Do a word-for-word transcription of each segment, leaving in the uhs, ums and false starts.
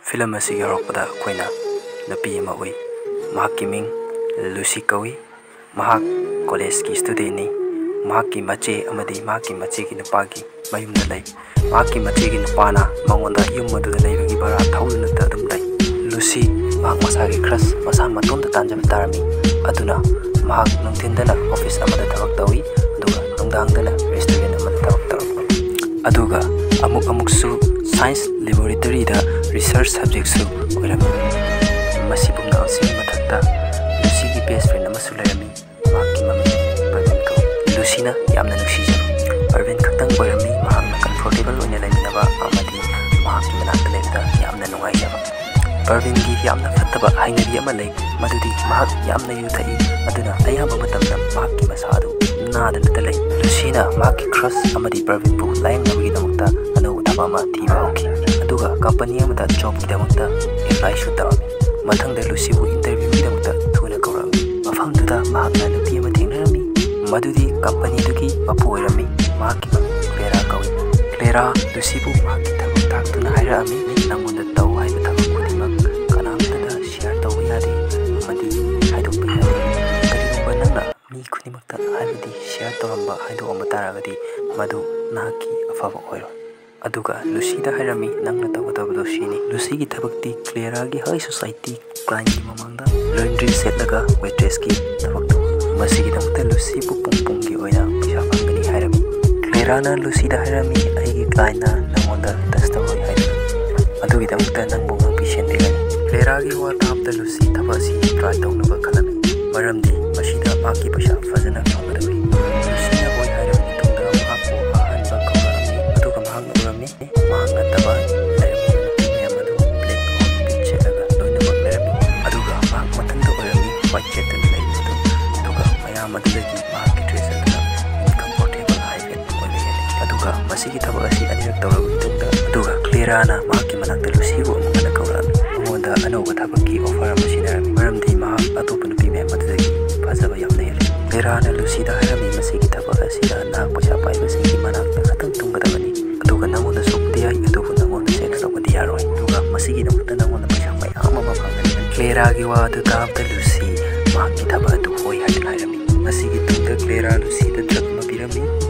Film ꯑꯁꯤꯒꯤ ꯍꯧꯔꯛꯄꯗ ꯑꯩꯈꯣꯏꯅ ꯅꯨꯄꯤ ꯑꯃ ꯎꯏ꯫ ꯃꯍꯥꯛꯀꯤ ꯃꯤꯡ ꯂꯨꯁꯤ ꯀꯧꯏ꯫ ꯃꯍꯥꯛ ꯀꯣꯂꯦꯖꯀꯤ ꯁ꯭ꯇꯨꯗꯦꯟꯅꯤ꯫ ꯃꯍꯥꯛꯀꯤ ꯃꯆꯦ ꯑꯃꯗꯤ ꯃꯍꯥꯛꯀꯤ ꯃꯆꯦꯒꯤ ꯅꯨꯄꯥꯒꯤ ꯃꯌꯨꯝꯗ ꯂꯩ꯫ ꯃꯍꯥꯛꯀꯤ ꯃꯆꯦꯒꯤ ꯅꯨꯄꯥꯅ ꯃꯉꯣꯟꯗ ꯌꯨꯝ ꯑꯗꯨꯗ ꯂꯩꯕꯒꯤ ꯚꯔꯥ ꯊꯧꯗꯨꯅꯇ ꯑꯗꯨꯝ ꯂꯩ꯫ ꯂꯨꯁꯤ ꯃꯍꯥꯛ ꯃꯁꯥꯒꯤ ꯈ꯭ꯔꯁ ꯃꯁꯥ ꯃꯇꯣꯝꯇ ꯇꯥꯟꯖꯕ ꯇꯥꯔꯝꯃꯤ꯫ ꯑꯗꯨꯅ ꯃꯍꯥꯛ ꯅꯨꯡꯊꯤꯟꯗꯅ ꯑꯣꯐꯤꯁ ꯑꯃꯗ ꯊꯕꯛ ꯇꯧꯏ, ꯑꯗꯨꯒ ꯅꯨꯡꯗꯥꯡꯗꯅ ꯔꯦꯁꯇꯨꯔꯦꯟ ꯑꯃꯗ ꯊꯕꯛ ꯇꯧꯔꯛꯄ꯫ ꯑꯗꯨꯒ ꯑꯃꯨꯛ ꯑꯃꯨꯛꯁꯨ ꯁꯥꯏꯟꯁ ꯂꯦꯕꯣꯔꯦꯇꯔꯤꯗ ꯔꯤꯁꯔꯆ ꯁꯕꯖꯦꯛꯁꯨ ꯑꯣꯏꯔꯝꯃꯤ꯫ ꯃꯁꯤ ꯄꯨꯝꯅꯃꯛꯁꯤꯒꯤ ꯃꯊꯛꯇ ꯂꯨꯁꯤꯒꯤ ꯕꯦꯁ ꯐ꯭ꯔꯦꯟ ꯑꯃꯁꯨ ꯂꯩꯔꯝꯃꯤ꯫ ꯃꯍꯥꯛꯀꯤ ꯃꯃꯤꯡ ꯄ꯭ꯔꯕꯤꯟ ꯀꯧꯏ꯫ ꯂꯨꯁꯤꯅ ꯌꯥꯝꯅ ꯅꯨꯡꯁꯤꯖꯕ ꯄ꯭ꯔꯕꯤꯟ ꯈꯛꯇꯪ ꯑꯣꯏꯔꯝꯃꯤ꯫ ꯃꯍꯥꯛꯅ ꯀꯝꯐꯣꯔꯇꯦꯕꯜ ꯑꯣꯏꯅ ꯂꯩꯃꯤꯟꯅꯕ ꯑꯃꯗꯤ ꯃꯍꯥꯛꯀꯤ ꯃꯅꯥꯛꯇ ꯂꯩꯕꯗ ꯌꯥꯝꯅ ꯅꯨꯡꯉꯥꯏꯖꯕ꯫ ꯄ꯭ꯔꯕꯤꯟꯒꯤ ꯌꯥꯝꯅ ꯐꯠꯇꯕ ꯍꯩꯅꯕꯤ ꯑꯃ ꯂꯩ, ꯃꯗꯨꯗꯤ ꯃꯍꯥꯛ ꯌꯥꯝꯅ ꯌꯨ ꯊꯛꯏ, ꯑꯗꯨꯅ ꯑꯌꯥꯝꯕ ꯃꯇꯝꯗ ꯃꯍꯥꯛꯀꯤ ꯃꯁꯥ ꯑꯗꯨ ꯅꯥꯗꯅꯇ ꯂꯩ꯫ ꯂꯨꯁꯤꯅ ꯃꯍꯥꯛꯀꯤ ꯈ꯭ꯔꯁ ꯑꯃꯗꯤ ꯄ꯭ꯔꯕꯤꯟꯕꯨ ꯂꯥꯌꯦꯡꯅꯕꯒꯤꯗꯃꯛꯇ ꯑꯅꯧꯕ ꯊꯕꯛ ꯑꯃ ꯊꯤꯕ ꯍꯧꯈꯤ, ꯑꯗꯨꯒ ꯀꯝꯄꯅꯤ ꯑꯃꯗ ꯖꯣꯕꯀꯤꯗꯃꯛꯇ ꯑꯦꯄ꯭ꯂꯥꯏꯁꯨ ꯇꯧꯔꯝꯃꯤ꯫ ꯃꯊꯪꯗ ꯂꯨꯁꯤꯕꯨ ꯏꯟꯇꯔꯚ꯭ꯌꯨꯒꯤꯗꯃꯛꯇ ꯊꯨꯅ ꯀꯧꯔꯛꯂꯝꯃꯤ꯫ ꯃꯐꯝꯗꯨꯗ ꯃꯍꯥꯛꯅ ꯅꯨꯄꯤ ꯑꯃ ꯊꯦꯡꯅꯔꯝꯃꯤ, ꯃꯗꯨꯗꯤ ꯀꯝꯄꯅꯤꯗꯨꯒꯤ ꯃꯄꯨ ꯑꯣꯏꯔꯝꯃꯤ꯫ ꯃꯍꯥꯛꯀꯤ ꯃꯃꯤꯡ ꯀ꯭ꯂꯦꯔꯥ ꯀꯧꯏ꯫ ꯀ꯭ꯂꯦꯔꯥ ꯂꯨꯁꯤꯕꯨ ꯃꯍꯥꯛꯀꯤ ꯊꯕꯛ ꯇꯥꯛꯇꯨꯅ ꯍꯥꯏꯔꯛꯑꯝꯃꯤ, "ꯅꯪꯉꯣꯟꯗ ꯇꯧ ꯍꯥꯏꯕ ꯊꯕꯛ ꯈꯨꯗꯤꯡꯃꯛ ꯀꯅꯥꯝꯇꯗ ꯁꯤꯌꯔ ꯇꯧꯕ ꯌꯥꯗꯦ ꯑꯃꯗꯤ ꯍꯥꯏꯗꯣꯛꯄ ꯌꯥꯗꯦ꯫ ꯀꯔꯤꯒꯨꯝꯕ ꯅꯪꯅ ꯃꯤ ꯈꯨꯗꯤꯡꯃꯛꯇ ꯍꯥꯏꯕꯗꯤ ꯁꯤꯌꯔ ꯇꯧꯔꯝꯕ, ꯍꯥꯏꯗꯣꯛꯑꯝꯕ ꯇꯥꯔꯒꯗꯤ ꯃꯗꯨ ꯅꯍꯥꯛꯀꯤ ꯑꯐꯕ ꯑꯣꯏꯔꯣꯏ"꯫ ꯑꯗꯨꯒ ꯂꯨꯁꯤꯗ ꯍꯥꯏꯔꯝꯃꯤ, "ꯅꯪꯅ ꯇꯧꯒꯗꯕꯗꯨ ꯁꯤꯅꯤ"꯫ ꯂꯨꯁꯤꯒꯤ ꯊꯕꯛꯇꯤ ꯀ꯭ꯂꯦꯔꯥꯒꯤ ꯍꯥꯏ ꯁꯣꯁꯥꯏꯇꯤ ꯀ꯭ꯂꯥꯏꯟꯒꯤ ꯃꯃꯥꯡꯗ ꯂꯣꯟꯗ꯭ꯔꯤ ꯁꯦꯠꯂꯒ ꯋꯦꯇ꯭ꯔꯦꯁꯀꯤ ꯊꯕꯛ ꯇꯧꯕ꯫ ꯃꯁꯤꯒꯤꯗꯃꯛꯇ ꯂꯨꯁꯤꯕꯨ ꯄꯨꯡ ꯄꯨꯡꯒꯤ ꯑꯣꯏꯅ ꯄꯩꯁꯥ ꯐꯪꯒꯅꯤ ꯍꯥꯏꯔꯝꯃꯤ꯫ ꯀ꯭ꯂꯦꯔꯥꯅ ꯂꯨꯁꯤꯗ ꯍꯥꯏꯔꯝꯃꯤ, "ꯑꯩꯒꯤ ꯀ꯭ꯂꯥꯏꯟꯅ ꯅꯪꯉꯣꯟꯗ ꯇꯁ ꯇꯧꯔꯣꯏ ꯍꯥꯏꯗꯨꯅ꯫ ꯑꯗꯨꯒꯤꯗꯃꯛꯇ ꯅꯪꯕꯨ ꯉꯥꯛꯄꯤ ꯁꯦꯟꯕꯤꯒꯅꯤ"꯫ ꯀ꯭ꯂꯦꯔꯥꯒꯤ ꯋꯥ ꯇꯥꯕꯗ ꯂꯨꯁꯤ ꯊꯕꯛ ꯑꯁꯤ ꯇ꯭ꯔꯥꯏ ꯇꯧꯅꯕ ꯈꯜꯂꯝꯃꯤ, ꯃꯔꯝꯗꯤ ꯃꯁꯤꯗ ꯃꯍꯥꯛꯀꯤ ꯄꯩꯁꯥ ꯐꯖꯅ ꯐꯪꯒꯗꯕꯅꯤ꯫ ꯂꯨꯁꯤꯅ ꯍꯣꯏ ꯍꯥꯏꯔꯕ ꯃꯇꯨꯡꯗ ꯃꯍꯥꯛꯄꯨ ꯑꯍꯥꯟꯕ ꯀꯧꯔꯛꯑꯝꯃꯤ, ꯑꯗꯨꯒ ꯃꯍꯥꯛꯅ ꯎꯔꯝꯃꯤ꯫ ꯃꯍꯥꯛ ꯅꯠꯇꯕ ꯂꯩꯔꯝꯕ ꯅꯨꯄꯤ ꯃꯌꯥꯝ ꯑꯗꯨ ꯕ꯭ꯂꯦꯛ ꯑꯥꯎꯠꯐꯤꯠ ꯁꯦꯠꯂꯒ ꯂꯣꯏꯅꯃꯛ ꯂꯩꯔꯝꯃꯤ꯫ ꯑꯗꯨꯒ ꯃꯍꯥꯛ ꯃꯊꯟꯇ ꯑꯣꯏꯔꯝꯃꯤ, ꯋꯥꯏꯠ ꯁꯦꯠꯇꯨꯅ ꯂꯩꯕꯁꯤꯗ꯫ ꯑꯗꯨꯒ ꯃꯌꯥꯝ ꯑꯗꯨꯗꯒꯤ ꯃꯍꯥꯛꯀꯤ ꯗ꯭ꯔꯦꯁ ꯑꯗꯨꯅ ꯑꯟꯀꯝꯐꯣꯔꯇꯦꯕꯜ ꯍꯥꯏꯐꯦꯠ ꯑꯣꯏꯕ ꯍꯦꯜꯂꯤ꯫ ꯑꯗꯨꯒ ꯃꯁꯤꯒꯤ ꯊꯕꯛ ꯑꯁꯤ ꯑꯅꯤꯔꯛ ꯇꯧꯔꯕ ꯃꯇꯨꯡꯗ, ꯑꯗꯨꯒ ꯀ꯭ꯂꯦꯔꯥꯅ ꯃꯍꯥꯛꯀꯤ ꯃꯅꯥꯛꯇ ꯂꯨꯁꯤꯕꯨ ꯑꯃꯨꯛ ꯍꯟꯅ ꯀꯧꯔꯛꯂꯝꯃꯤ꯫ ꯃꯉꯣꯟꯗ ꯑꯅꯧꯕ ꯊꯕꯛꯀꯤ ꯑꯣꯐꯔ ꯑꯃ ꯁꯤꯟꯅꯔꯝꯃꯤ, ꯃꯔꯝꯗꯤ ꯃꯍꯥꯛ ꯑꯇꯣꯞꯄ ꯅꯨꯄꯤ ꯃꯌꯥꯝ ꯑꯗꯨꯗꯒꯤ ꯐꯖꯕ ꯌꯥꯝꯅ ꯍꯦꯜꯂꯤ꯫ ꯀ꯭ꯂꯦꯔꯥꯅ ꯂꯨꯁꯤꯗ ꯍꯥꯏꯔꯝꯃꯤ, "ꯃꯁꯤꯒꯤ ꯊꯕꯛ ꯑꯁꯤꯗ ꯅꯍꯥꯛ ꯄꯩꯁꯥ ꯄꯥꯏꯕꯁꯤꯡꯒꯤ ꯃꯅꯥꯛꯇ ꯈꯛꯇꯪ ꯇꯨꯝꯒꯗꯕꯅꯤ꯫ ꯑꯗꯨꯒ ꯅꯉꯣꯟꯗ ꯁꯣꯛꯄꯗꯤ ꯌꯥꯏ, ꯑꯗꯨꯕꯨ ꯅꯉꯣꯟꯗ ꯁꯦꯛꯁ ꯇꯧꯕꯗꯤ ꯌꯥꯔꯣꯏ꯫ ꯑꯗꯨꯒ ꯃꯁꯤꯒꯤꯗꯃꯛ ꯑꯁꯤꯒꯤ ꯇꯨꯡꯗ ꯀ꯭ꯂꯦꯔꯥ ꯂꯨꯁꯤꯗ ꯗ꯭ꯔꯒ ꯑꯃ ꯄꯤꯔꯝꯃꯤ,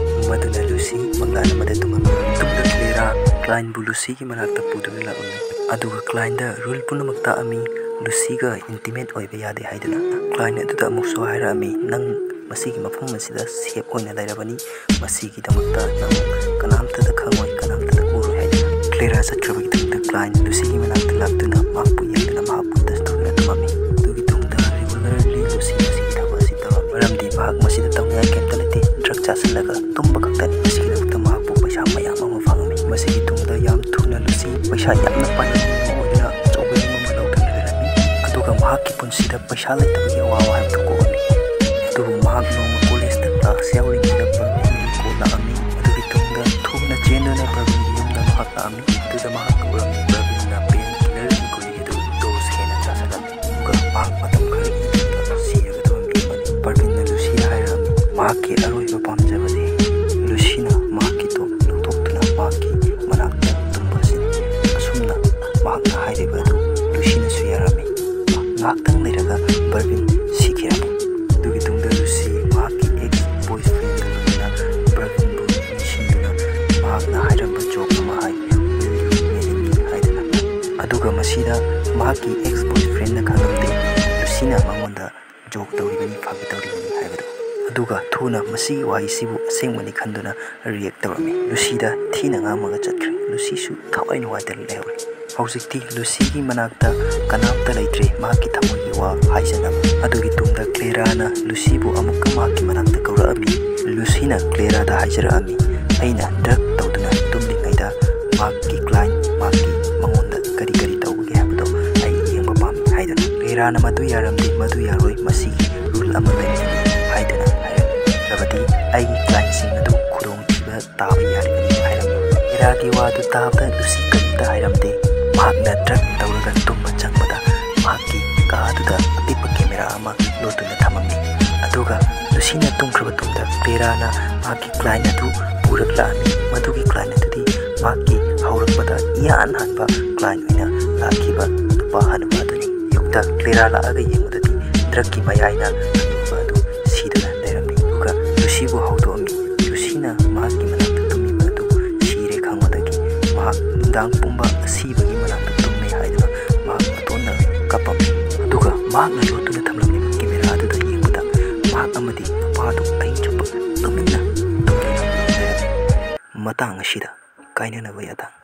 ꯃꯗꯨꯅ ꯂꯨꯁꯤ ꯃꯪꯂꯥꯟ ꯑꯃꯗ ꯇꯨꯝꯃꯝꯃꯤ꯫ ꯇꯨꯡꯗ ꯀ꯭ꯂꯦꯔꯥ ꯀ꯭ꯂꯥꯏꯟꯕꯨ ꯂꯨꯁꯤꯒꯤ ꯃꯅꯥꯛꯇ ꯄꯨꯗꯨꯅ ꯂꯥꯛꯂꯝꯃꯤ, ꯑꯗꯨꯒ ꯀ꯭ꯂꯥꯏꯟꯗ ꯔꯨꯜ ꯄꯨꯝꯅꯃꯛ ꯇꯥꯛꯑꯝꯃꯤ, ꯂꯨꯁꯤꯒ ꯏꯟꯇꯤꯃꯦꯠ ꯑꯣꯏꯕ ꯌꯥꯗꯦ ꯍꯥꯏꯗꯨꯅ꯫ ꯀ꯭ꯂꯥꯏꯟ ꯑꯗꯨꯗ ꯑꯃꯨꯛꯁꯨ ꯍꯥꯏꯔꯛꯑꯝꯃꯤ, "ꯅꯪ ꯃꯁꯤꯒꯤ ꯃꯐꯝ ꯑꯁꯤꯗ ꯁꯦꯐ ꯑꯣꯏꯅ ꯂꯩꯔꯕꯅꯤ, ꯃꯁꯤꯒꯤꯗꯃꯛꯇ ꯅꯪ ꯀꯅꯥꯝꯇꯗ ꯈꯪꯉꯣꯏ, ꯀꯅꯥꯝꯇꯗ ꯎꯔꯣꯏ" ꯍꯥꯏꯗꯨꯅ꯫ ꯀ꯭ꯂꯦꯔꯥ ꯆꯠꯈ꯭ꯔꯕꯒꯤ ꯇꯨꯡꯗ ꯀ꯭ꯂꯥꯏꯟ ꯂꯨꯁꯤꯒꯤ ꯃꯅꯥꯛꯇ ꯂꯥꯛꯇꯨꯅ ꯃꯍꯥꯛꯄꯨ ꯌꯦꯡꯗꯨꯅ ꯃꯍꯥꯛꯄꯨ ꯇꯁ ꯇꯧꯗꯨꯅ ꯊꯝꯃꯝꯃꯤ꯫ ꯑꯗꯨꯒꯤ ꯇꯨꯡꯗ ꯔꯤꯒꯨꯂꯔꯂꯤ ꯂꯨꯁꯤ ꯃꯁꯤꯒꯤ ꯊꯕꯛ ꯑꯁꯤ ꯇꯧꯔꯝꯃꯤ, ꯃꯔꯝꯗꯤ ꯃꯍꯥꯛ ꯃꯁꯤꯗ ꯇꯧꯅꯤꯡꯉꯥꯏ ꯀꯩꯝꯇ ꯂꯩꯇꯦ, ꯗ꯭ꯔꯒ ꯆꯥꯁꯤꯜꯂꯒ ꯇꯨꯝꯕ ꯈꯛꯇꯅꯤ꯫ ꯃꯁꯤꯒꯤꯗꯃꯛꯇ ꯃꯍꯥꯛꯄꯨ ꯄꯩꯁꯥ ꯃꯌꯥꯝ ꯑꯃ ꯐꯪꯉꯝꯃꯤ꯫ ꯃꯁꯤꯒꯤ ꯇꯨꯡꯗ ꯌꯥꯝ ꯊꯨꯅ ꯂꯨꯁꯤ ꯄꯩꯁꯥ ꯌꯥꯝꯅ ꯄꯥꯏꯕ ꯃꯤ ꯑꯃ ꯑꯣꯏꯗꯨꯅ ꯑꯆꯧꯕ ꯌꯨꯝ ꯑꯃ ꯂꯧꯗꯨꯅ ꯂꯩꯔꯝꯃꯤ, ꯑꯗꯨꯒ ꯃꯍꯥꯛꯀꯤ ꯄꯨꯟꯁꯤꯗ ꯄꯩꯁꯥ ꯂꯩꯇꯕꯒꯤ ꯑꯋꯥꯕ ꯍꯥꯏꯕꯗꯨ ꯀꯣꯛꯑꯝꯃꯤ꯫ ꯑꯗꯨꯕꯨ ꯃꯍꯥꯛ ꯅꯣꯡꯃ ꯀꯣꯂꯦꯖꯇ ꯀ꯭ꯂꯥꯁ ꯌꯥꯎꯔꯤꯉꯩꯗ ꯄ꯭ꯔꯕꯤꯟꯒꯤ ꯀꯣꯜ ꯂꯥꯛꯑꯝꯃꯤ꯫ ꯑꯗꯨꯒꯤ ꯇꯨꯡꯗ ꯊꯨꯅ ꯆꯦꯟꯗꯨꯅ ꯄ꯭ꯔꯕꯤꯟꯒꯤ ꯌꯨꯝꯗ ꯃꯍꯥꯛ ꯂꯥꯛꯑꯝꯃꯤ꯫ ꯑꯗꯨꯗ ꯃꯍꯥꯛꯅ ꯎꯔꯝꯃꯤ ꯄ꯭ꯔꯕꯤꯟꯅ ꯄꯦꯟ ꯀꯤꯂꯔꯒꯤ ꯒꯨꯂꯤ ꯑꯗꯨ ꯗꯣꯁ ꯍꯦꯟꯅ ꯆꯥꯁꯤꯜꯂꯝꯃꯤ꯫ ꯑꯗꯨꯒ ꯃꯍꯥꯛ ꯃꯇꯝ ꯈꯔꯒꯤ ꯃꯇꯨꯡꯗ ꯁꯤꯔꯒ ꯊꯝꯂꯝꯃꯤ꯫ ꯄ꯭ꯔꯕꯤꯟꯅ ꯂꯨꯁꯤꯗ ꯍꯥꯏꯔꯝꯃꯤ, ꯃꯍꯥꯛꯀꯤ ꯑꯔꯣꯏꯕ ꯄꯥꯝꯖꯕꯗꯤ ꯂꯨꯁꯤꯅ ꯃꯍꯥꯛꯀꯤ ꯇꯣꯞ ꯂꯧꯊꯣꯛꯇꯨꯅ ꯃꯍꯥꯛꯀꯤ ꯃꯅꯥꯛꯇ ꯇꯨꯝꯕ ꯑꯁꯤꯅꯤ꯫ ꯑꯁꯨꯝꯅ ꯃꯍꯥꯛꯅ ꯍꯥꯏꯔꯤꯕ ꯑꯗꯨ ꯂꯨꯁꯤꯅꯁꯨ ꯌꯥꯔꯝꯃꯤ꯫ ꯉꯥꯏꯍꯥꯛꯇꯪ ꯂꯩꯔꯒ ꯄ꯭ꯔꯕꯤꯟ ꯁꯤꯈꯤꯔꯝꯃꯤ꯫ ꯑꯗꯨꯒꯤ ꯇꯨꯡꯗ ꯂꯨꯁꯤ ꯃꯍꯥꯛꯀꯤ ꯑꯦꯛꯁ ꯕꯣꯏꯐ꯭ꯔꯦꯟꯒ ꯂꯣꯏꯅꯅ ꯄ꯭ꯔꯕꯤꯟꯕꯨ ꯅꯤꯡꯁꯤꯡꯗꯨꯅ ꯃꯍꯥꯛꯅ ꯍꯥꯏꯔꯝꯕ ꯖꯣꯛ ꯑꯃ ꯍꯥꯏ, "Will you marry me?" ꯍꯥꯏꯗꯨꯅ꯫ ꯑꯗꯨꯒ ꯃꯁꯤꯗ ꯃꯍꯥꯛꯀꯤ ꯑꯦꯛꯁ ꯕꯣꯏꯐ꯭ꯔꯦꯟꯅ ꯈꯪꯂꯝꯗꯦ ꯂꯨꯁꯤꯅ ꯃꯉꯣꯟꯗ ꯖꯣꯛ ꯇꯧꯔꯤꯕꯅꯤ, ꯐꯥꯒꯤ ꯇꯧꯔꯤꯕꯅꯤ ꯍꯥꯏꯕꯗꯨ꯫ ꯑꯗꯨꯒ ꯊꯨꯅ ꯃꯁꯤꯒꯤ ꯋꯥꯍꯩꯁꯤꯕꯨ ꯑꯁꯦꯡꯕꯅꯤ ꯈꯟꯗꯨꯅ ꯔꯤꯌꯦꯛ ꯇꯧꯔꯝꯃꯤ꯫ ꯂꯨꯁꯤꯗ ꯊꯤꯅ ꯉꯥꯡꯃꯒ ꯆꯠꯈ꯭ꯔꯦ꯫ ꯂꯨꯁꯤꯁꯨ ꯊꯋꯥꯏ ꯅꯨꯡꯉꯥꯏꯇꯅ ꯂꯩꯍꯧꯔꯦ꯫ ꯍꯧꯖꯤꯛꯇꯤ ꯂꯨꯁꯤꯒꯤ ꯃꯅꯥꯛꯇ ꯀꯅꯥꯝꯇ ꯂꯩꯇ꯭ꯔꯦ ꯃꯍꯥꯛꯀꯤ ꯊꯃꯣꯏꯒꯤ ꯋꯥ ꯍꯥꯏꯖꯅꯕ꯫ ꯑꯗꯨꯒꯤ ꯇꯨꯡꯗ ꯀ꯭ꯂꯦꯔꯥꯅ ꯂꯨꯁꯤꯕꯨ ꯑꯃꯨꯛꯀ ꯃꯍꯥꯛꯀꯤ ꯃꯅꯥꯛꯇ ꯀꯧꯔꯛꯑꯝꯃꯤ꯫ ꯂꯨꯁꯤꯅ ꯀ꯭ꯂꯦꯔꯥꯗ ꯍꯥꯏꯖꯔꯛꯑꯝꯃꯤ, "ꯑꯩꯅ ꯗ꯭ꯔꯒ ꯇꯧꯗꯨꯅ ꯇꯨꯝꯂꯤꯉꯩꯗ ꯃꯍꯥꯛꯀꯤ ꯀ꯭ꯂꯥꯏꯟ, ꯃꯍꯥꯛꯀꯤ ꯃꯉꯣꯟꯗ ꯀꯔꯤ ꯀꯔꯤ ꯇꯧꯕꯒꯦ ꯍꯥꯏꯕꯗꯣ ꯑꯩ ꯌꯦꯡꯕ ꯄꯥꯝꯃꯤ" ꯍꯥꯏꯗꯨꯅ꯫ ꯀ꯭ꯂꯦꯔꯥꯅ "ꯃꯗꯨ ꯌꯥꯔꯝꯗꯦ, ꯃꯗꯨ ꯌꯥꯔꯣꯏ, ꯃꯁꯤꯒꯤ ꯔꯨꯜ ꯑꯃ ꯂꯩꯔꯤ" ꯍꯥꯏꯗꯨꯅ ꯍꯥꯏꯔꯝꯃꯤ꯫ "ꯅꯠꯇ꯭ꯔꯕꯗꯤ ꯑꯩꯒꯤ ꯀ꯭ꯂꯥꯏꯟꯁꯤꯡ ꯑꯗꯨ ꯈꯨꯗꯣꯡꯊꯤꯕ ꯇꯥꯕ ꯌꯥꯔꯤꯕꯅꯤ" ꯍꯥꯏꯔꯝꯃꯤ꯫ ꯀ꯭ꯂꯦꯔꯥꯒꯤ ꯋꯥꯗꯨ ꯇꯥꯕꯗ ꯂꯨꯁꯤ ꯀꯔꯤꯝꯇ ꯍꯥꯏꯔꯝꯗꯦ꯫ ꯃꯍꯥꯛꯅ ꯗ꯭ꯔꯒ ꯇꯧꯔꯒ ꯇꯨꯝꯕ ꯆꯪꯕꯗ ꯃꯍꯥꯛꯀꯤ ꯀꯥ ꯑꯗꯨꯗ ꯑꯄꯤꯛꯄ ꯀꯦꯃꯦꯔꯥ ꯑꯃ ꯂꯣꯠꯇꯨꯅ ꯊꯝꯃꯝꯃꯤ꯫ ꯑꯗꯨꯒ ꯂꯨꯁꯤꯅ ꯇꯨꯝꯈ꯭ꯔꯕ ꯇꯨꯡꯗ ꯀ꯭ꯂꯦꯔꯥꯅ ꯃꯍꯥꯛꯀꯤ ꯀ꯭ꯂꯥꯏꯟ ꯑꯗꯨ ꯄꯨꯔꯛꯂꯛꯑꯝꯃꯤ꯫ ꯃꯗꯨꯒꯤ ꯀ꯭ꯂꯥꯏꯟ ꯑꯗꯨꯗꯤ ꯃꯍꯥꯛꯀꯤ ꯍꯧꯔꯛꯄꯗ ꯏꯍꯥꯟ ꯍꯥꯟꯕ ꯀ꯭ꯂꯥꯏꯟ ꯑꯣꯏꯅ ꯂꯥꯛꯈꯤꯕ ꯅꯨꯄꯥ ꯍꯅꯨꯕ ꯑꯗꯨꯅꯤ꯫ ꯑꯌꯨꯛꯇ ꯀ꯭ꯂꯦꯔꯥ ꯂꯥꯛꯑꯒ ꯌꯦꯡꯕꯗꯗꯤ ꯗ꯭ꯔꯒꯀꯤ ꯃꯌꯥꯏꯅ ꯍꯅꯨꯕ ꯑꯗꯨ ꯁꯤꯗꯨꯅ ꯁꯤꯕꯨ ꯍꯧꯗꯣꯛꯑꯝꯃꯤ꯫ ꯂꯨꯁꯤꯅ ꯃꯍꯥꯛꯀꯤ ꯃꯅꯥꯛꯇ ꯇꯨꯝꯃꯤꯕ ꯑꯗꯨ ꯁꯤꯔꯦ ꯈꯪꯕꯗꯒꯤ ꯃꯍꯥꯛ ꯅꯨꯡꯗꯥꯡ ꯄꯨꯝꯕ ꯑꯁꯤꯕꯒꯤ ꯃꯅꯥꯛꯇ ꯇꯨꯝꯃꯦ ꯍꯥꯏꯗꯨꯅ ꯃꯍꯥꯛ ꯃꯇꯣꯟꯗ ꯀꯞꯄꯝꯃꯤ꯫ ꯑꯗꯨꯒ ꯃꯍꯥꯛꯅ ꯂꯣꯠꯇꯨꯅ ꯊꯝꯂꯝꯂꯤꯕ ꯀꯦꯃꯦꯔꯥ ꯑꯗꯨꯗ ꯌꯦꯡꯕꯗ ꯃꯍꯥꯛ ꯑꯃꯗꯤ ꯅꯨꯄꯥ ꯑꯗꯨ ꯑꯍꯤꯡ ꯆꯨꯞꯄ ꯇꯨꯃꯤꯟꯅ ꯇꯨꯝꯗꯨꯅ ꯂꯩꯔꯝꯃꯤ꯫ ꯃꯇꯥꯡ ꯑꯁꯤꯗ ꯀꯥꯏꯅꯅꯕ ꯌꯥꯊꯪ꯫